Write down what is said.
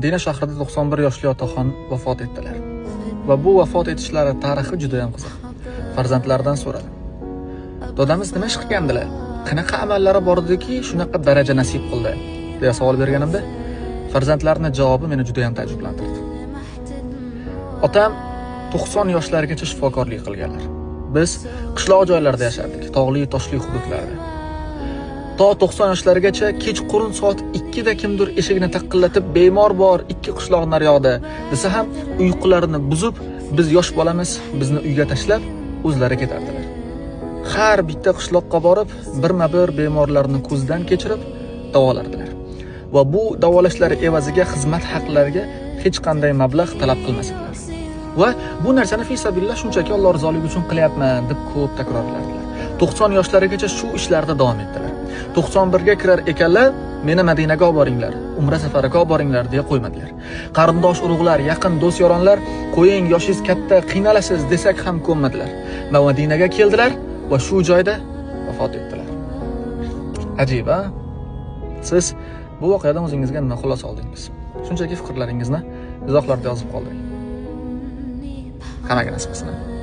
Madina shahrida 91 yoshli otaxon vafot etdilar. Va bu vafot etishlari tarixi juda ham qiziq. Farzandlaridan so'radim. Dodamiz nima ish qilgandilar? Qanaqa amallari bor ediki, shunaqa daraja nasib qildi? Deya savol berganimda, farzandlarining javobi meni juda ham taajjublantirdi. Otam 90 yoshlarigacha shifokorlik qilganlar. Biz qishloq joylarda yashardik, tog'li, toshli hududlarda. To 90 yoshlarigacha kechqurun soat 2 da kimdir eshigini taqillatib, bemor bor, 2 qishloq naryoqda desa ham uyqularini buzib, biz yosh bolamiz, bizni uyga tashlab o'zlari ketardilar. Har bitta qishloqqa borib, birma-bir bemorlarni ko'zdan kechirib davolardilar. Va bu davolashlari evaziga xizmat haqlariga hech qanday mablag' talab qilmas edilar. Va bu narsani fi sabilillah, shunchaki Alloh rizoligi uchun qilyapman deb ko'p takrorlardilar. 90 yoshlarigacha shu ishlarda davom etdilar. 91 ga kirar ekanlar, meni Madinaga olib boringlar, umra safariga olib boringlar deya qo'ymadilar. Qarindosh urug'lar, yaqin do'st yoronlar, qo'ying, yoshingiz katta, qiynalasiz desak ham ko'nmadilar. Va Madinaga keldilar va shu joyda vafot etdilar. Ajib, a? Siz bu voqeadan o'zingizga nima xulosa oldingiz? Shunchaki fikrlaringizni izohlarda yozib qoldiring. Hammaga nasib qilsin.